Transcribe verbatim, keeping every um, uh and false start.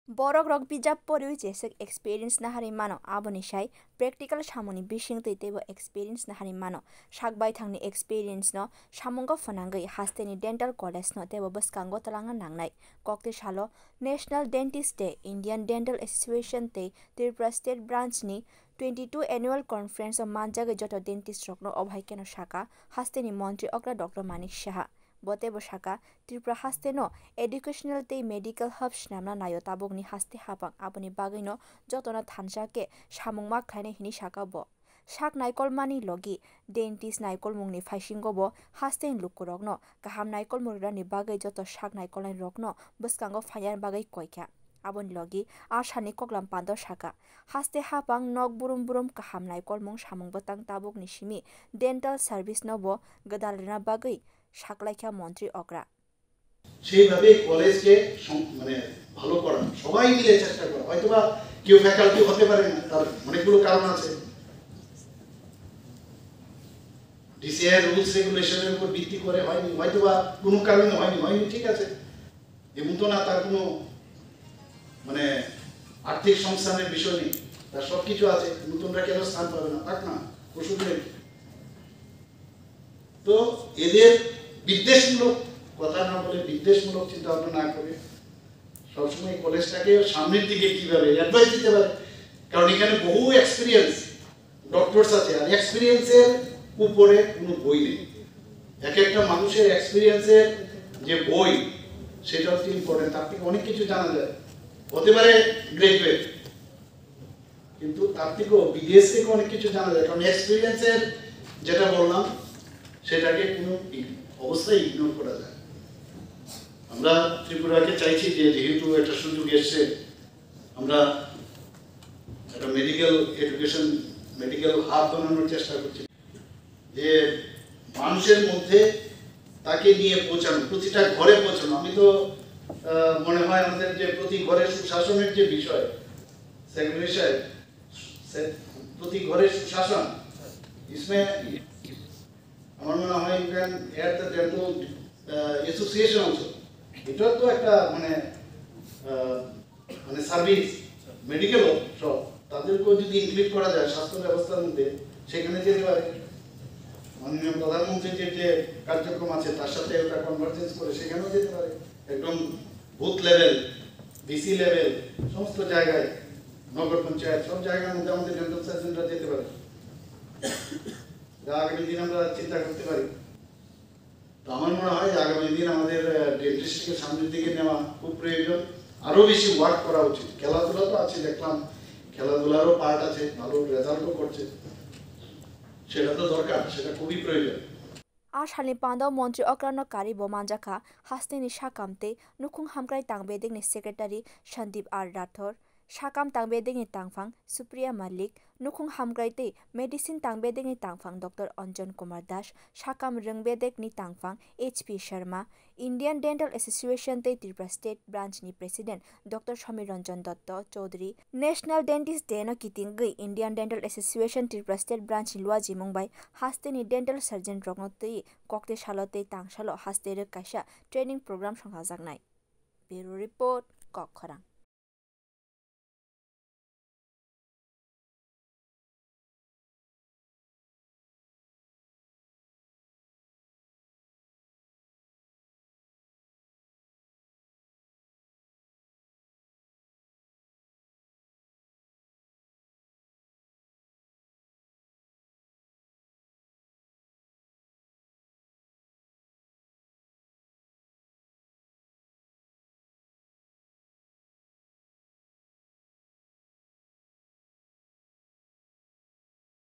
Borok rok bijap poriwi jeswk experience naharwi mano, aboni sai practical samungni bisingtwi teibo experience naharwi mano. Sak baithangni experience no samungo phwnangwi hasteni dental college no teibo bwskango twlangna nangnai. Kokti salo National Dentist Day, Indian Dental Association tei Tripura State Branch ni twenty two Annual Conference o manjagwi joto dentist rokno obo hai kheno saka hasteni montri okra Doctor Manik Saha. Bo teibo saka, Tripura haste no educational tei medical hub swnamna naio tabukni haste hapang, aboni bagwino jotono thansa khe samung ma khlainai hwnwi saka bo. Sak naikolmani logi dentist naikolmungni phaisingo bo hasteni lukurokno kaham naikolmung rwnani bagwi joto sak naikolnairokno bwskango phainani bagwi koi kha. Aboni logi a salni koklam pando saka, haste hapang nok burum burum kaham naikolmung samung bwtang tabukni simi dental service no bo gwdal rwna bagwi saklaikha montri okra. সেইভাবে কলেজকে সং-, মানে, ভালো করা, সবাই মিলে চেষ্টা করা। হয়তোবা কেউ ফ্যাকাল্টি হতে পারে না, তার অনেকগুলো কারণ আছে। ডিসিআই রুলস রেগুলেশনের উপর ভিত্তি করে হয়নি, হয়তোবা কোনো কারণে হয়নি, হয়নি, ঠিক আছে। এমন তো না তার কোনো, মানে, আর্থিক সংস্থানের বিষয় নেই, তার সব কিছু আছে, নতুনরা কেন স্থান পাবে না, থাক না, অসুবিধা নেই। তো এদের বিদ্বেষমূলক কথা না বলে, বিদ্বেষমূলক চিন্তা ভাবনা না করে সবসময় কলেজটাকে সামনের দিকে কিভাবে অ্যাডভাইস দিতে পারে, কারণ এখানে বহু এক্সপিরিয়েন্স ডক্টরস আছে, আর এক্সপিরিয়েন্সের উপরে কোনো বই নেই। এক একটা মানুষের এক্সপিরিয়েন্সের যে বই, সেটা হচ্ছে ইম্পর্টেন্ট। তার থেকে অনেক কিছু জানা যায়, হতে পারে গ্র্যাজুয়েট, কিন্তু তার থেকেও বিদেশ থেকে অনেক কিছু জানা যায়, কারণ এক্সপিরিয়েন্সের যেটা বললাম, সেটাকে কোনো ইগ-, অবস্থায় ইগনোর করা যায় না। আমরা ত্রিপুরাকে চাইছি যে, যেহেতু একটা সুযোগ এসছে, আমরা একটা মেডিকেল এডুকেশন, মেডিকেল হাব বানানোর চেষ্টা করছি, যে মানুষের মধ্যে তাকে নিয়ে পৌঁছানো, প্রতিটা ঘরে পৌঁছানো। আমি তো, আহ, মনে হয় আমাদের যে প্রতি ঘরে সুশাসনের যে বিষয়, সেক্রেটারি সাহেব, সে-, প্রতি ঘরে সুশাসন, ইসমে আমার মনে হয় you can add the dental, ah, association also। এটাও তো একটা, মানে, আহ, মানে, সার্ভিস, মেডিকেল সব, তাদেরকেও যদি ইনক্লুড করা যায় স্বাস্থ্য ব্যবস্থার মধ্যে, সেখানে যেতে পারে। মাননীয় প্রধানমন্ত্রীর যে, যে কার্যক্রম আছে, তার সাথে ওটা কনভার্জেন্স করে সেখানেও যেতে পারে। একদম বুথ লেভেল, ডিসি লেভেল, সমস্ত জায়গায়, নগর পঞ্চায়েত, সব জায়গার মধ্যে আমাদের ডেন্টাল সার্জনরা যেতে পারে। যা আগামী দিন আমরা চিন্তা করতে পারি। তো আমার মনে হয় যে আগামী দিন আমাদের, আহ, ডেন্টিস্ট্রিকে সামনের দিকে নেওয়া খুব প্রয়োজন। আরো বেশি ওয়ার্ক করা উচিত। খেলাধুলা তো আছে, দেখলাম খেলাধুলারও পার্ট আছে, ভালো রেজাল্টও করছে, সেটা তো দরকার, সেটা খুবই প্রয়োজন। A salni panda o montri okrano kari bo manjakha hasteni sakam tei nukhung hamkrai tangbedekni secretary Sandeep R Rathore, sakam tangbedekni tangphang Supriya Malik, nukhung hamkrai tei medicine tangbedekni tangphang Doctor Anjan Kumar Das, sakam rwngbedekni tangphang H P Sharma, Indian Dental Association tei Tripura State Branch ni President Doctor Samir Ranjan Dotto Chaudhary, National Dentist Day no kitingwi Indian Dental Association Tripura State Branch ni luajimung bai hasteni dental surgeon rokno twi kokte salo tei tangsalo haste rwk kaisa training program songchajaknai. Bureau Report, Kokkhorang.